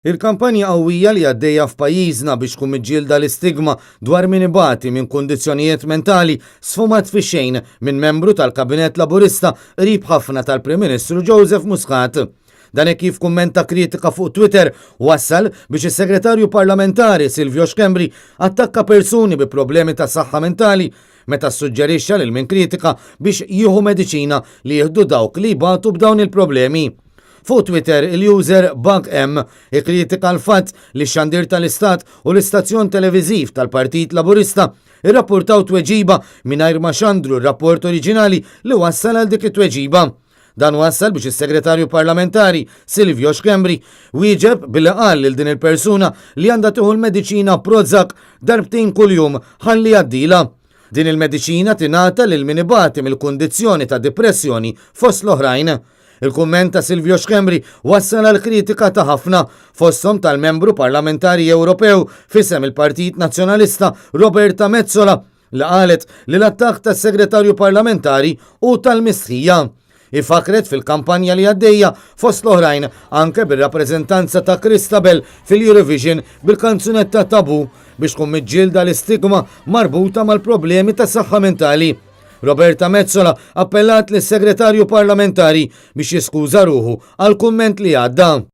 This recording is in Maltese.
Il-kampanja qawwija li għaddejja f'pajjiżna biex tkun miġġielda l-istigma dwar min ibati minn kundizzjonijiet mentali sfumat fix-xejn minn membru tal-Kabinett Laburista qrib ħafna tal-Prim Ministru Joseph Muscat. Dan hekk kif kumment ta' kritika fuq Twitter wassal biex is-Segretarju Parlamentari Silvio Schembri attakka persuni bi problemi ta' saħħa mentali meta ssuġġerixxa lil min kritika biex jieħu mediċina li jieħdu dawk li jbatu b'dawn il-problemi. Fuq Twitter, il-user BugM ikkritika l-fatt li x-xandir tal-Istat u l-istazzjon televiżiv tal-Partit Laburista rrappurtaw tweġiba mingħajr ma xandru r-rapport oriġinali li wassal għal dik it-tweġiba. Dan wassal biex is-Segretarju Parlamentari Silvio Schembri wieġeb billi qal lil din il-persuna li għandha tieħu l-mediċina Prozac darbtejn kuljum ħalli jgħaddilha. Din il-mediċina tingħata lil min ibati mill-kundizzjoni ta' dipressjoni fost l-oħrajn. Il-kumment ta' Silvio Schembri wassal għal kritika ta' ħafna, fosthom tal-Membru Parlamentari Ewropew f'isem il-Partit Nazzjonalista Roberta Metsola li qalet li l-attakk tas-Segretarju Parlamentari hu tal-mistħija. Hi fakkret fil-kampanja li għaddejja fost l-oħrajn anke bir-rappreżentanza ta' Christabel fil-Eurovision bil-kanzunetta Taboo biex tkun miġġielda l-istigma marbuta mal-problemi ta' saħħa mentali. Roberta Metsola appellat lis-Segretarju Parlamentari biex jiskuża ruħu għall-kumment li għadda.